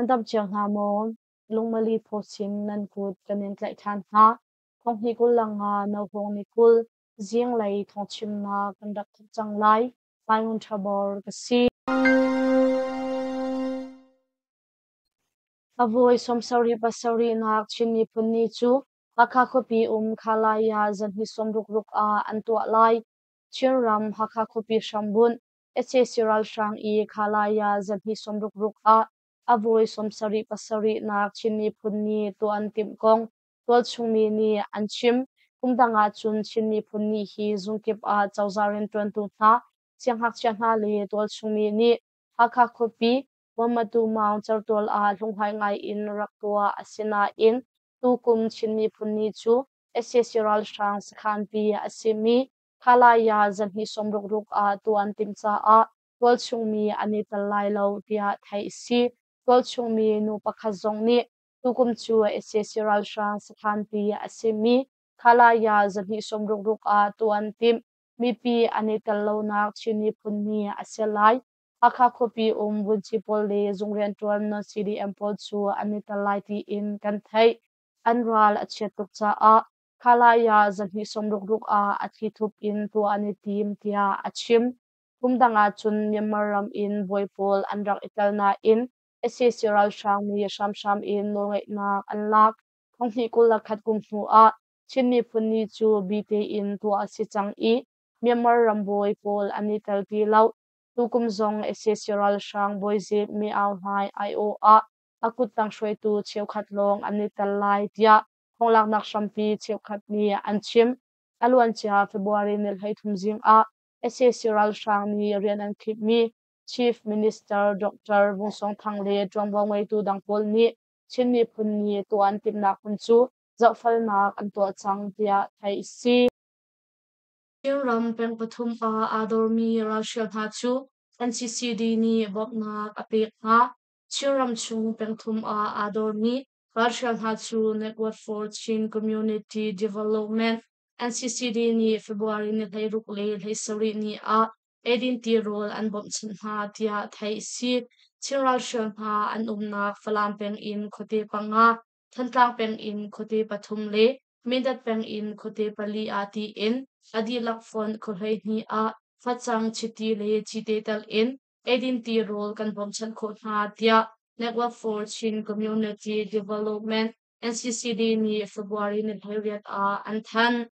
Nan dam cio hna maw? Lungmali phawsin nan kut kan in tlaih ṭhan hna. Thonghnih 20 le nga nohawng ni 20 zinglei thawngchimnak kan rak thawk cang lai. Mai Ngun Ṭha Bor ka si. A voi 77 nak Chin Miphun Ni cu Hakha khuapi um Khalaya zanhnih 66 ah an tuah lai. Chinram Hakha khuapi hrambunh sac ralhrang i Khalaya zanhnih 66 ah a voi 77 nak Chin Miphun Ni tuah an timh kong tualchung mi nih an chim. Kum dang ahcun Chin Miphun Ni hi zungkip ah cozah rianṭuantu hna, siangngakchia hna le tualchung mi nih Hakha khuapi Wamatu Maung certual ah hlunghlai ngai in rak tuah a si nain tukum Chin Miphun Ni cu sac ralhrang sakhanpi a simi Khalaya zanhnih 66 ah tuah an timh caah tualchung mi an i tel lai lo tiah theih a si. Tualchung mi nu pakhat zong nih tukum cu sac ralhrang sakhanpi a simi Khalaya zanhnih 66 ah tuah an timh. Mipi an i tel lonak Chin Miphun Ni a si lai. Hakha khuapi um vunci pawl le zung rianṭuan non-CDM pawl cu an i tel lai tiin kan theih. An ral a chiat tuk caah Khalaya zanhnih 66 ah a thlithup in tuah an i tim tiah a chim. Kum dang ahcun Myanmar ram in bawi pawl an rak i tel nain sac ralhrang nih hramhram in nawlngeihnak an lak. Thonghnih 21 kum hnu ah Chin Miphun Ni cu bi tein tuah a si cang i Myanmar ram bawi pawl an i tel ti lo. Tukum zong sac ralhrang bawizik Mi Aung Hlaing aiawh ah a kuttang hruaitu cheukhat lawng an i tel lai tiah thonglaknak hrampi cheukhat nih an chim. A luancia February ni 13 zing ah sac ralhrang nih rian an khipmi Chief Minister Dr. Vung Sawng Thang le ṭuanvo ngeitu dang pawl nih Chin Miphun Ni tuah an timhnak hmun cu zohfelnak an tuah cang tiah theih a si. Chinram peng pathum ah aa dormi ralhrial hna cu NCCD nih bawmhnak a pek hna. Chinram chung pengthum ah aa dormi ralhrial hna cu Network for Chin Community Development NCCD nih February ni 16 le 17 ni ah eidin tirawl an bawmhchanh hna tiah theih a si. Chin ralhrial hna an umnak Falam peng in khuate panga, Thantlang peng in khuate pathum le Mindat peng in khuate pali ah tiin a dihlak fonh khua 12 ah facang, chiti le cite tel in eidin tirawl kan bawmhchanh khawh hna tiah Network for Chin Community Development NCCD nih February ni 18 ah an thanh.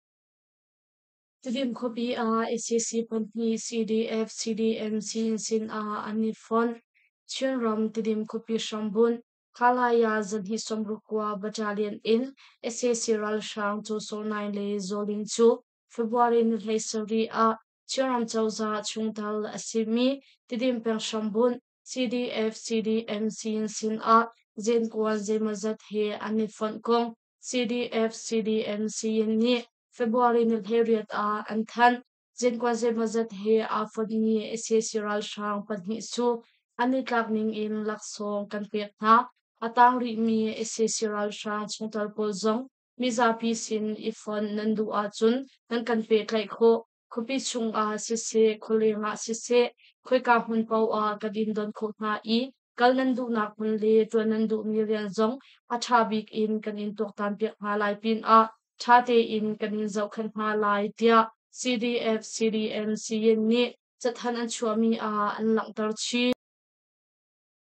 Tidim khuapi ah sac pahnih CDF, CDM sin ah an i fonh. Chinram Tidim khuapi hrambunh Khalaya zanhnih 69 Battalion in sac ralhrang Caw Saw Naing le Zaw Ling cu February ni 17 ah Chinram cozah chungtel a simi Tidim peng hrambunh CDF, CDM sin ah zenkuan zeimawzat he an i fonh kong CDF, CDM sin nih February ni 18 ah an thanh. Zenkuan zeimawzat he aa fonhmi sac ralhrang pahnih cu an i tlak ning in laksawng kan pek hna. A tang rihmi sac ralhrang chungtel pawl zong mizapi sin i fonh nan duh ahcun nan kan pehtlaih khawh. Khuapi chungah siseh, khualeng ah siseh, khoika hmun paoh ah kan in don khawh hna i kal nan duhnak hmun le ṭuan nan duhmi rian zong a ṭha bik in kan in tuaktanpiak hna lai pinah ṭha tein kan in zohkhenh hna lai, tiah CDF CDM Siyin nih cathanh an chuahmi ah an langhter chih.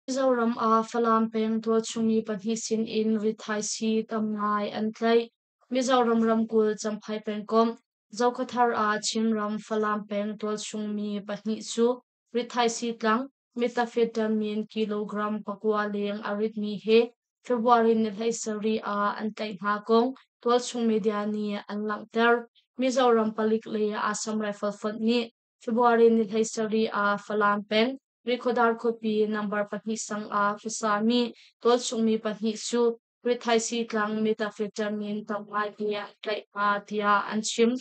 Mizoram ah Falam peng tualchung mi pahnih sinin rithaisii tam ngai an tlaih. Mizoram ramkulh Champhai pengkomh Zokhawthar ah Chinram Falam peng tualchung mi pahnih cu rithaisii tlang methamphetamine kilogram 9 leng a ritmi he February ni 17 ah an tlaih hna kong tualchung media nih an langhter. Mizoram palik le Assam Rifle fonh nih February ni 17 ah Falam peng Rikhodar khuapi number 2 sang ah khuasami tualchung mi pahnih cu rithaisii tlang methamphetamine tam ngai he an tlaih hna tiah an chim.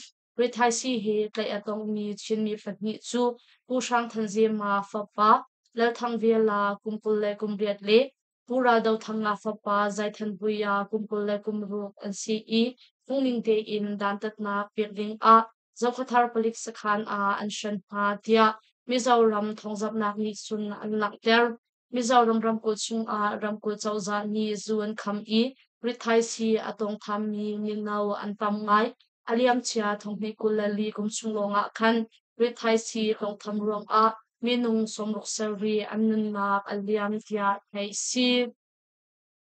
Rithaisii he tlaih a tongmi Chinmi pahnih cu Pu Hrang Than Zema fapa Lal Thang Vela kum 28 le Pu Ral Do Thang Nga fapa Zai Than Buia kum 26 an si i phungning tein dantatnak pek ding ah Zokhawthar palik sakhan ah an hren hna tiah Mizoram thawngzamhnak nih cun an langhter. Mizoram ramkulh chungah ramkulh cozah nih zu an kham i rithaisii a tawngthammi mino an tam ngai. A liamcia thonghnih 24 kum chung lawngah khan rithaisii tawngtham ruangah minung 67 an nunnak a liam tiah theih si.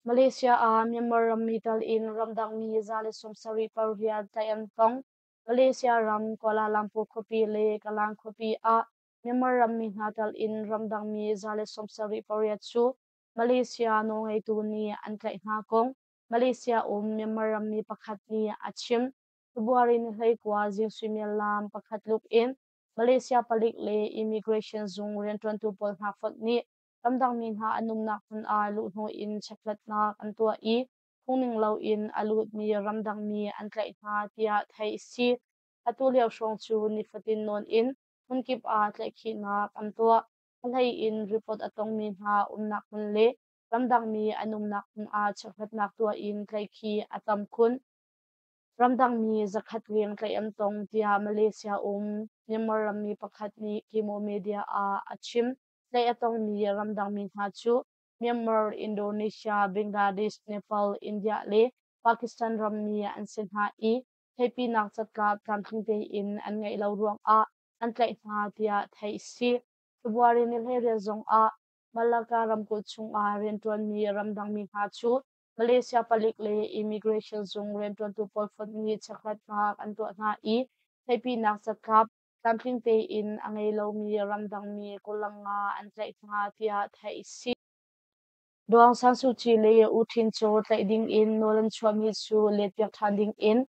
Malaysia ah Myanmar rammi tal in ramdangmi 178 tlaih an tong. Malaysia ram Kuala Lumpur khuapi le Kalang khuapi ah Myanmar rammi hna tal in ramdangmi 178 cu Malaysia nawlngeitu nih an tlaih hna kong Malaysia um Myanmar rammi pakhat nih a chim. February ni 19 zing suimilam 1 tluk in Malaysia palik le immigration zung rianṭuantu pawl hna fonh nih ramdangmi hna an umnak hmun ah luhhnawh in chekhlatnak an tuah i phungning loin a lutmi ramdangmi an tlaih hna tiah theih a si. Atu lio hrawng cu nifatin nawn in hmunkip ah tlaihkhihnak an tuah. A hlei in report a tongmi hna umnak hmun le ramdangmi an umnak hmun ah chekhlatnak tuah in tlaihkhih a tam khun. Ramdangmi 100 leng tlaih an tong tiah Malaysia um Myanmar rammi pakhat nih Kimo Media ah a chim. Tlaih a tongmi ramdangmi hna cu Myanmar, Indonesia, Bangladesh, Nepal, India le Pakistan rammi an si hna i theihpinak catlap tlamtling tein an ngeih lo ruangah an tlaih hna tiah theih a si. February ni 18 zongah Malacca ramkulh chungah rianṭuanmi ramdangmi hna cu Malaysia palik le immigration zung rianṭuantu pawl fonh nih chekhlatnak an tuah hna i theihpinak catlap tlamtling tein a ngei lomi ramdangmi 25 an tlaih hna tiah theih a si. Daw Aung San Suu Kyi le U Htin Kyaw tlaih dingin nawl an chuahmi cu letpiak ṭhan dingin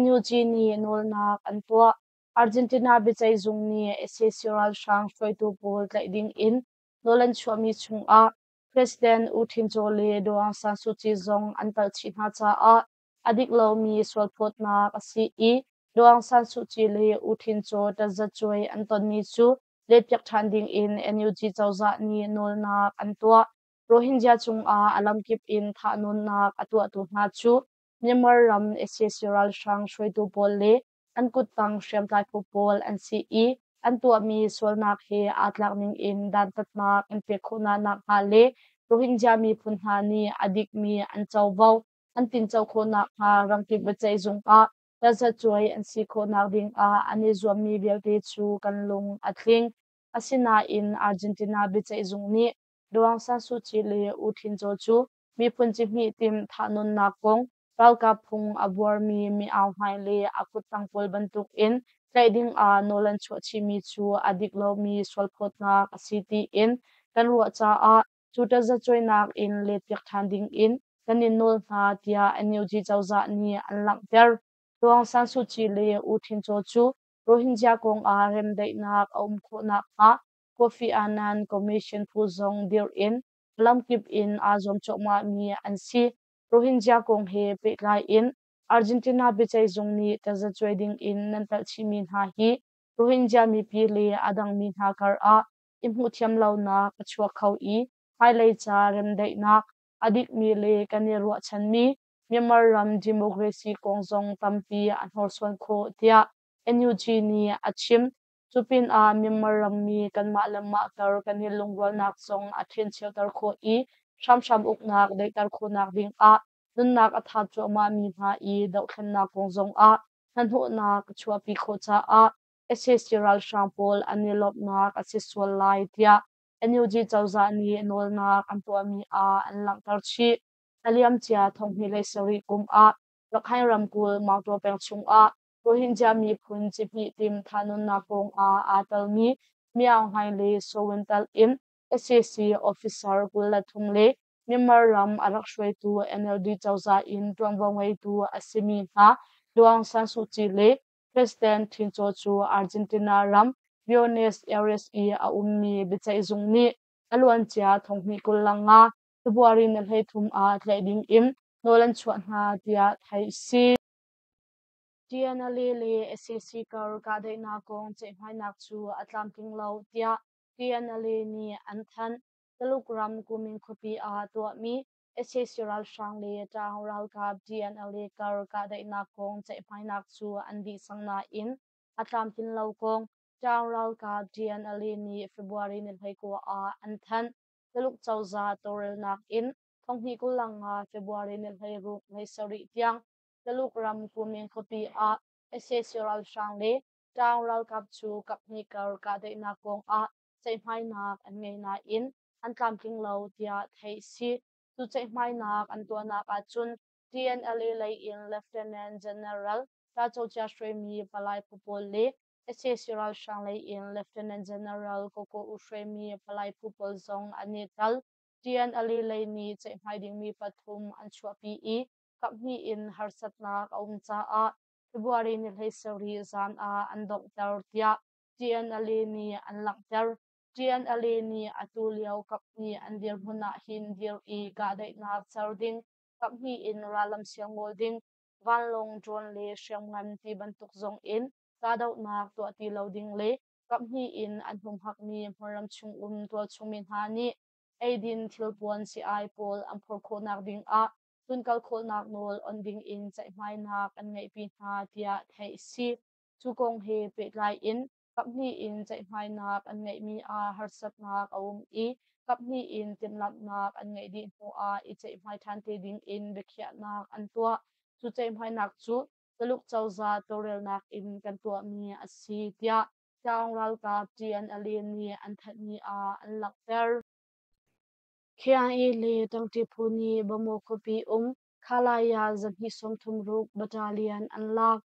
NUG nih nawlnak an tuah. Argentina biaceihzung nih sac ralhrang hruaitu pawl tlaih dingin nawl an chuahmi chungah President U Htin Kyaw le Daw Aung San Suu Kyi zong an telh chih hna caah a dik lomi sualphawtnak a si i Daw Aung San Suu Kyi le U Htin Kyaw tazacuai an tonmi cu letpiak ṭhan dingin NUG cozah nih nawlnak an tuah. Rohingya cungah a lamkip in thahnawnnak a tuahtu hna cu Myanmar ram sac ralhrang hruaitu pawl le an kuttang hriamtlai phu pawl an si i an tuahmi sualnak he aa tlak ningin dantatnak an pek khawh hna nakhnga le Rohingya miphun hna nih a dikmi an covo an tinco khawh nakhnga ramkip biaceihzung ah tazacuai an si khawhnak dingah an i zuammi vialte cu kan lung a tling. Asinain Argentina biaceihzung nih Daw Aung San Suu Kyi le U Htin Kyaw cu miphun cihmih timh thahnawnnak kong ralkap phung a buarmi Mi Aung Hlaing le a kuttang pawl bantukin tlaih dingah nawl an chuah chihmi cu a dik lomi sualphawtnak a si tiin kan ruah caah cu tazacuainak in letpiak ṭhan dingin kan in nawl hna tiah NUG cozah nih an langhter. Daw Aung San Suu Kyi le U Htin Kyaw cu Rohingya kongah remdaihnak a um khawh nakhnga Kofi Annan Commission phu zong dirh in lamkip in aa zuam cuahmahmi an si. Rohingya kong he pehtlai in Argentina biaceihzung nih tazacuai dingin nan telh chihmi hna hi Rohingya mipi le a dangmi hna karah i hmuhthiam lonak a chuak kho i hmailei ca remdaihnak a dikmi le kan i ruahchanmi Myanmar ram democracy kong zong tampi a hnorsuan khawh tiah NUG nih a chim. Cupinah Myanmar rammi kanmah le mah kar kan i lungrualnak zong a ṭhencheuter khawh i hramhram uknak daihter khawhnak dingah nunnak a thap cuahmahmi hna i dohthlennak kong zongah hnahnawhnak a chuahpi khawh caah sac ralhrang pawl an i lawmhnak a si sual lai tiah NUG cozah nih nawlnak an tuahmi ah an langhter chih. A liamcia 2007 kum ah Rakhine ramkulh Maungtaw peng chungah Rohingya miphun cihmih tim thahnawnnak kongah aa telmi Myaung Hlaing le Soe Win telh in sac officer 23 le Myanmar ram a rak hruaitu NLD cozah in ṭuanvo ngeitu a simi hna Daw Aung San Suu Kyi le President Htin Kyaw cu Argentina ram Buenos Aires i a ummi biaceihzung nih a luancia 2025 February ni 33 ah tlaih dingin nawl an chuah hna tiah theih a si. TNLA le sac kar kahdaihnak kong ceihmainak cu a tlamtling lo tiah TNLA nih an thanh. Taluk ram Kunming khuapi ah tuahmi sac ralhrang le Ṭaang ralkap TNLA kar kahdaihnak kong ceihmainak cu an dih cang nain a tlamtlin lo kong Ṭaang ralkap TNLA nih February ni 19 ah an thanh. Tuluk cozah tawlrelnak in 2025 February ni 16 17 tiang Tuluk ram Kunming khuapi ah sac ralhrang le Ṭaung ralkap cu kaphnih kar kahdaihnak kong ah ceihmainak an ngei nain an tlamtling lo tiah theih a si. Cu ceihmainak an tuahnak ahcun TNLA lei in Lieutenant General Tacocia hruaimi palai phu pawl le sac ralhrang lei in Lieutenant General Koko U hruaimi palai phu pawl zong an i tel. TNLA lei nih ceihmai dingmi pathum an chuahpi i kaphnih in harsatnak a um caah February ni 17 zan ah an donghter tiah TNLA nih an langhter. TNLA nih atu lio kaphnih an dirhmun ah hin dir i kahdaihnak ser ding, kaphnih in rallam siang ngawl ding, vanlawng, drone le hriamngan ti bantuk zong in kahdohnak tuah ti lo ding le kaphnih in an humhakmi hmunram chungum tualchungmi hna nih eidin thilpuan sii-ai pawl an phur khawhnak ding ah tlunkal khawhnak nawl on ding in ceihmainak an ngeihpi hna tiah theih a si. Cu kong he pehtlai in kaphnih in ceihmainak an ngeihmi ah harsatnak a um i kaphnih in timhlamhnak an ngeih dih hnu ah i ceihmai ṭhan te ding in biakhiahnak an tuah. Cu ceihmainak cu Tuluk cozah tawlrelnak in kan tuahmi a si tiah Taung ralkap TNLA nih an thanhmi ah an langhter. KIA le Tangṭi phu nih Bamaw khuapi um Khalaya 236 Battalion an lak.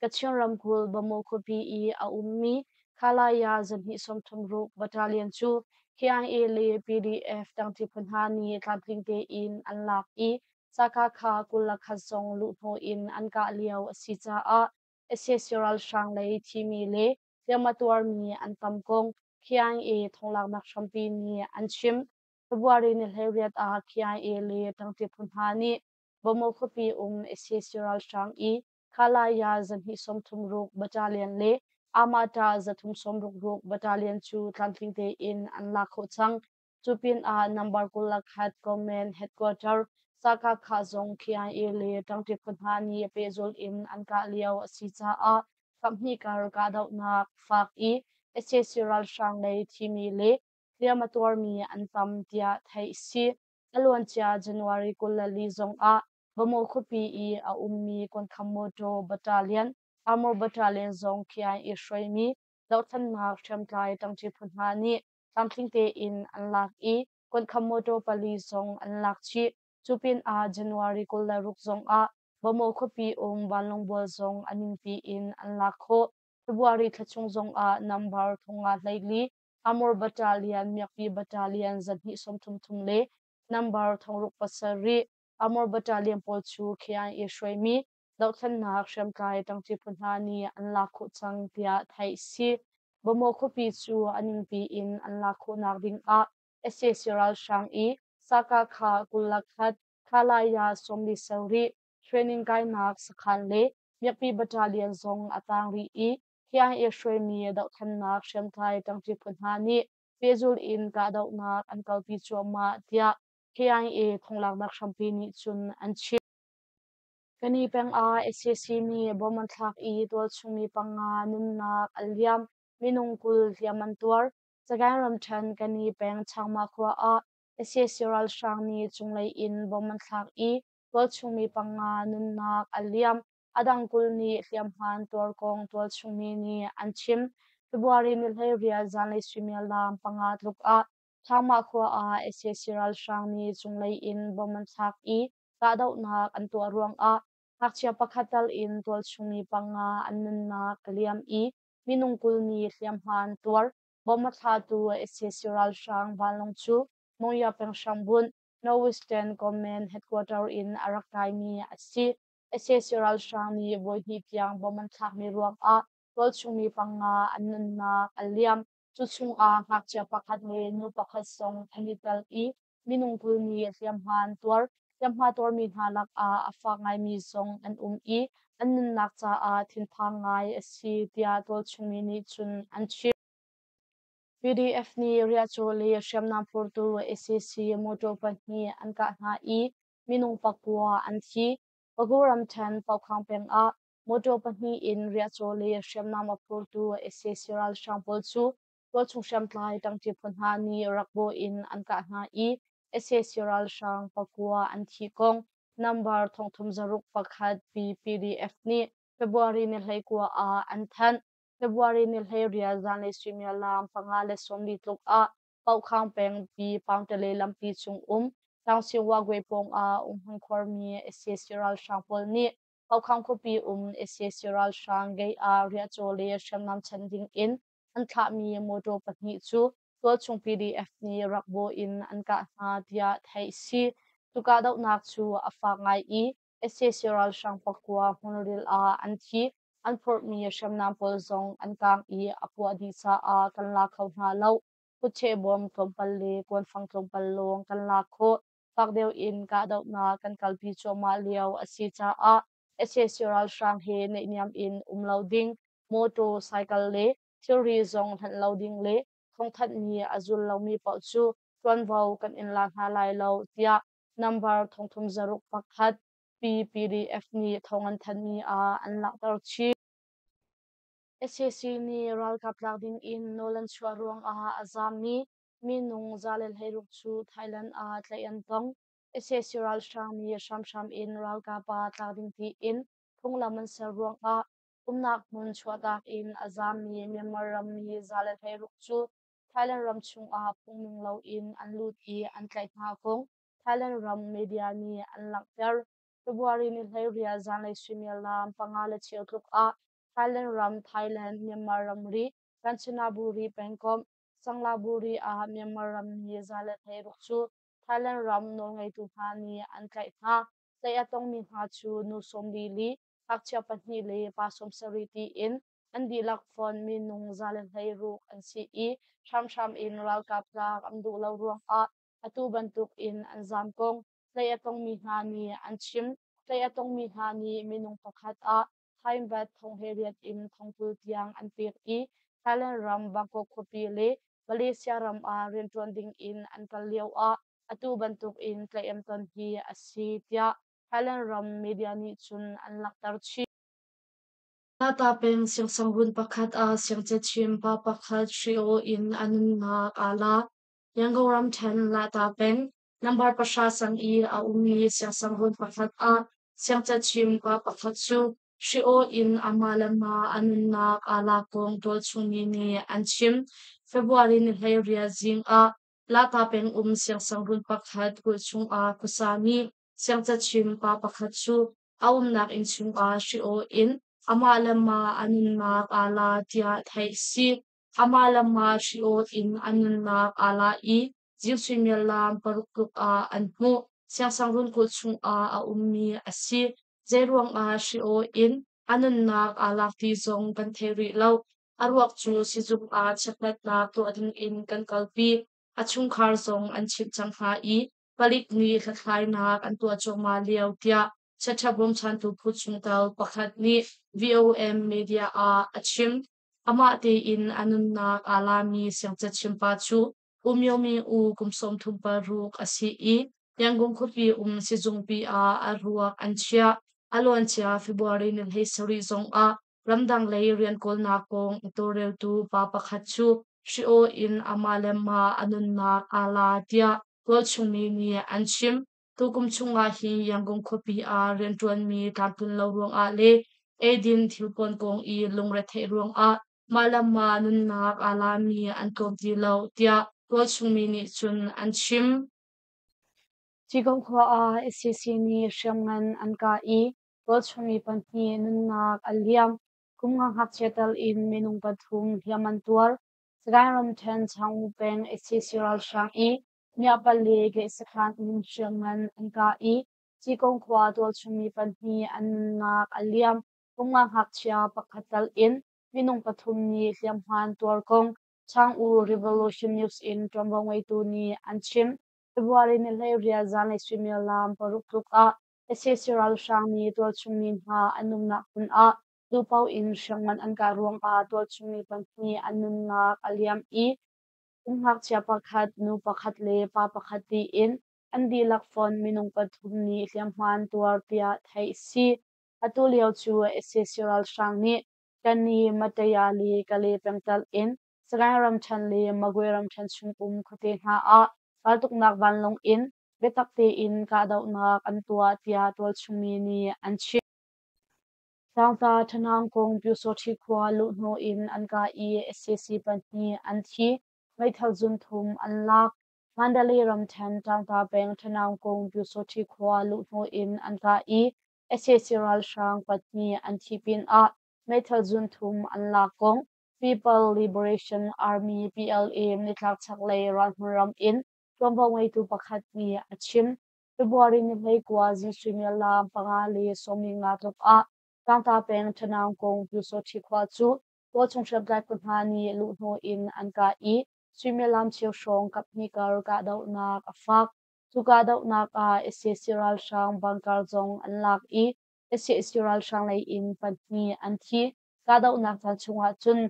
Kachin ramkulh Bamaw khuapi i a ummi Khalaya 236 Battalion cu KIA le PDF tangṭi phu hna nih tlamtling tein an lak i Sakakha 21 zong luhhnawh in an kah lio a si caah sac ralhrang lei thimi le hliam a tuarmi an tam kong KIA thonglaknak hrampi nih an chim. February ni 18 ah KIA le ṭangṭi phu hna nih Bamaw khuapi um sac ralhrang i Khalaya 236 Battalion le Amata 366 Battalion cu tlamtling tein an lak khawh cang. Cu pinah number 21 Command Headquarter Sakakha zong KIA le ṭangṭi phu hna nih pehzulh in an kah lio a si caah kaphnih kar kahdohnak fak i sac ralhrang lei thimi le hliam a tuarmi an tam tiah theih a si. A luancia January 24 zongah Bamaw khuapi i a ummi Konkham Motor Battalion, Armor Battalion zong KIA hruaimi dohthlennak hriamtlai ṭangṭi phu hna nih tlamtling tein an lak i Konkham motor pali zong an lak chih. Cu pinah January 26 zongah Bamaw khuapi um vanlawngbual zong a ningpi in an lak khawh. February thla chung zongah number 524 Armor Battalion, Miakpi Battalion 233 le number 607 Armor Battalion pawl cu KIA hruaimi dohthlennak hriamtlai ṭangṭi phu hna nih an lak khawh cang tiah theih a si. Bamaw khuapi cu a ningpi in an lak khawhnak dingah sac ralhrang i Sakakha 21, Khalaya 47, training kainak sakhan le Miakpi Battalion zong a tang rih i KIA hruaimi dohthlennak hriamtlai ṭangṭi phu hna nih pehzulh in kahdohnak an kalpi cuahmah tiah KIA thonglaknak hrampi nih cun an chim. Kani peng ah sac nih bom an thlak i tualchung mi panga nunnak an liam, minung 20 hliam an tuar. Sagaing ramṭhen Kani peng Changma khua ah sac ralhrang nih cunglei in bom an thlak i tualchung mi panga nunnak an liam. A dang 20 nih hliamhma an tuar kong tualchung mi nih an chim. February ni 18 zanlei suimilam 5 tluk ah Changma khua ah sac ralhrang nih cunglei in bom an thlak i kahdohnak an tuah ruangah ngakchia pakhat tal in tualchung mi panga an nunnak a liam i minung 20 nih hliamhma an tuar. Bom a thlatu sac ralhrang vanlawng cu Monywa peng hrambunh Northwestern Command Headquarter in a rak kaimi a si. Sac ralhrang nih voihnih tiang bom an thlakmi ruangah tualchung mi panga an nunnak a liam. Cu chungah ngakchia pakhat le nu pakhat zong an i tel i minung 20 nih hliamhma an tuar. Hliamhma tuarmi hna lakah a fak ngaimi zong an um i an nunnak caah thinphang ngai a si tiah tualchungmi nih cun an chim. PDF nih riahcaw le hriamnam phurtu sac motor pahnih an kah hna i minung pakua an thi. Pagu ramṭhen Paukhang peng ah motor pahnih in riahcaw le hriamnam a phurtu sac ralhrang pawl cu. Tualchung hriamtlai ṭangṭi phu hna nih rakbaw in an kah hna i sac ralhrang pakua an thi kong nambar 3601 PPDF nih February ni 19 ah an thanh. February ni 18 zanlei suimilam 5:40 tluk ah Paukhang peng pi Paungtale lampi cung um Taungsi Wagwe pawng ah umhmun khuarmi sac ralhrang pawl nih Paukhang khuapi um sac ralhrang gate ah riahcaw le hriamnam chan ding in an thlahmi mawṭaw pahnih cu tualchung PDF nih rakbaw in an kah hna tiah theih si. Cu kahdohnak cu a fak ngai i sac ralhrang pakua hmunril ah an thi. An phorhmi hriamnam pawl zong an kaang i a puah dih caah kan la kho hna lo. Kutcheh bawm tlawmpal le kuanfang tlawmpal lawng kan lak khawh. Fak deuh in kahdohnak kan kalpi cuahmah lio a si caah sac ralhrang he naihniam in um lo ding, mawṭaw, cycle le thilri zong hlanh lo ding le thawngthanhmi a zul lomi paoh cu ṭuanvo kan in la hna lai lo tiah number 31 PPDF nih thawng an thanhmi ah an langhter chih. Sac nih ralkap tlak ding in nawl an chuah ruangah a zaammi minung 116 cu Thailand ah tlaih an tong. Sac ralhrang nih hramhram in ralkap ah tlak ding tiin phunglam an ser ruangah umnak hmun chuahtak in a zaammi Myanmar rammi 116 cu Thailand ram chungah phungning loin an lut i an tlaih hna kong Thailand ram media nih an langhter. February ni 18 zanlei suimilam 5:15 tluk ah Thailand ram Thailand Myanmar ramri Kanchanaburi pengkomh Sanglaburri ah Myanmar rammi 116 cu Thailand ram nawlngeitu hna nih an tlaih hna. Tlaih a tongmi hna cu nu 44, ngakchia pahnih le pa 70 tiin an dihlak fonh minung 116 an si i hramhram in ralkap tlak an duh lo ruangah atu bantuk in an zaam kong tlaih a tongmi hna nih an chim. Tlaih a tongmi hna nih minung pakhat ah Thainbat thong he riat in thongkul tiang an pek i Thailand ram Bangkok khuapi le Malaysia ram ah rianṭuan ding in an kal lioah atu bantuk in tlaih an ton hi a si tiah Thailand ram media nih cun an langhter chih. Tata peng siangsangrun pakhat ah siangcachim pa pakhat hri-aw in a nunnak aa lak. Yangon ramṭhen Lata peng Nambar pahra sang i a ummi siangsangrun pakhat ah siangcachim pa pakhat cu hri-aw in amah le mah a nunnak aa lak kong tualchungmi nih an chim. February ni 18 zing ah Lata peng um siangsangrun pakhat kulh chungah khuasami siangcachim pa pakhat cu a umnak inn chungah hri-aw in amah le mah a nunnak aa la tiah theih a si. Amah le mah hri-aw in a nunnak aa la i zing suimilam paruk tluk ah an hmuh. Siangsangruun kulh chungah a ummi a si. Zeiruangah hri-aw in a nunnak aa lak ti zong kan thei rih lo. A ruak cu sizung ah chekhlatnak tuah dingin kan kalpi. A chungkhar zong an chimh cang hna i palik nih hlathlainak an tuah cuahmah lio tiah chiaṭha bawmchantu phu chungtel pakhat nih VOM media ah a chim. Amah tein a nunnak aa lami siangcachimpa cu U Myo Min U kum 36 a si i Yangon khuapi um sizungpi ah a ruak an chiah. A luancia February ni 17 zongah ramdang lei rian kawlnak kong a tawlreltu pa pakhat cu hri-aw in amah le mah a nunnak aa la tiah tualchungmi nih an chim. Tukum chungah hin Yangon khuapi ah rianṭuanmi tlamtlin lo ruangah le eidin thilpuan kong i lungretheih ruangah mah le mah nunnak aa lami an tlawm ti lo tiah tualchungmi nih cun an chim. Cikong khua ah sac nih hriamngan an kah i tualchungmi pahnih nunnak a liam. Kum nga ngakchia tal in minung pathum hliam an tuar. Sagaing ramṭhen Chaung peng sac ralhrang i Miahpal le Geihsakhan in hriamngan an kah i Cikong khua tualchungmi pahnih an nunnak a liam. Kum nga ngakchia pakhat tal in minung pathum nih hliamhma an tuar kong Chang-U Revolution News in ṭuanvo ngeitu nih an chim. February ni 18 zanlei suimilam paruk tluk ah sac ralhrang nih tualchungmi hna an umnak hmun ah duhpaoh in hriamngan an kah ruangah tualchungmi pahnih an nunnak a liam i kum ngakchia pakhat, nu pakhat le pa pakhat tiin an dihlak fonh minung pathum nih hliamhma an tuar tiah theih a si. Atu lio cu sac ralhrang nih Kani, Mataya le Kale pengtelh in Sagaing ramṭhen le Magwe ramṭhen chung um khuate hna ah raltuknak vanlawng in biatak tein kahdohnak an tuah tiah tualchung mi nih an chim. Tlangta Ṭhanang kong Pyusawṭhi khua luhhnawh in an kah i sac pahnih an thi, meithal zun thum an lak. Mandalay ramṭhen Tlangta peng Ṭhanang kong Pyusawṭhi khua luhhnawh in an kah i sac ralhrang pahnih an thi pinah meithal zun thum an lak kong People Liberation Army PLA nitlak chaklei ralhmun ram in ṭuanvo ngeitu pakhat nih a chim. February ni 19 zing suimilam 5:15 tluk ah Tlangta peng Ṭhanang kong Pyusawṭhi khua cu tualchung hriamtlai phu hna nih luhhnawh in an kah i suimilam cheu hrawng kaphnih kar kahdohnak a fak. Cu kahdohnak ah sac ralhrang bunker zong an lak i sac ralhrang lei in pahnih an thi. Kahdohnak caan chungah cun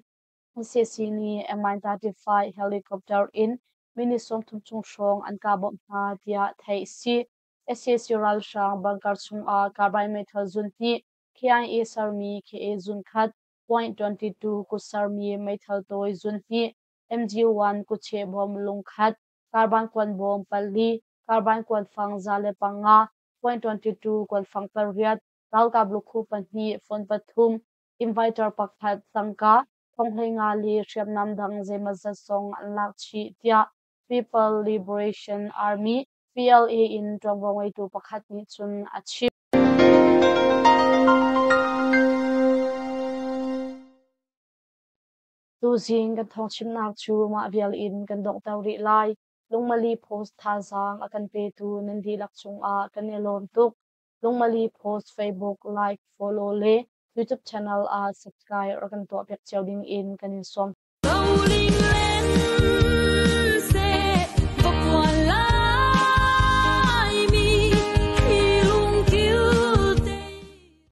sac nih Mi-35 helicopter in minute 30 chung hrawng an kah bawmh hna tiah theih a si. Sac ralhrang bunker chungah carbine meithal zun hnih, KIA sermi KA zun khat, .22 kut sermi meithal tawi zun hnih, MG-1 kutcheh bom lung khat, carbine kuan bawm pali, carbine kuanfang 105, .22 kuanfang pariat, ralkap lukhu pahnih, phone pathum, inviter pakhat, tangka 15,000 le hriamnam dang zeimawzat zong an lak chih tiah People Liberation Army PLA in ṭuanvo ngeitu pakhat nih cun a chim. Tuzing kan thawngchimnak cu mah vial in kan donghter rih lai. Lungmali Post thazaang a kan petu nan dihlak cungah kan i lawm tuk. Lungmali Post Facebook like, follow le YouTube channel ah subscribe rak kan tuahpiak cio ding in kan in sawm. Rolling land.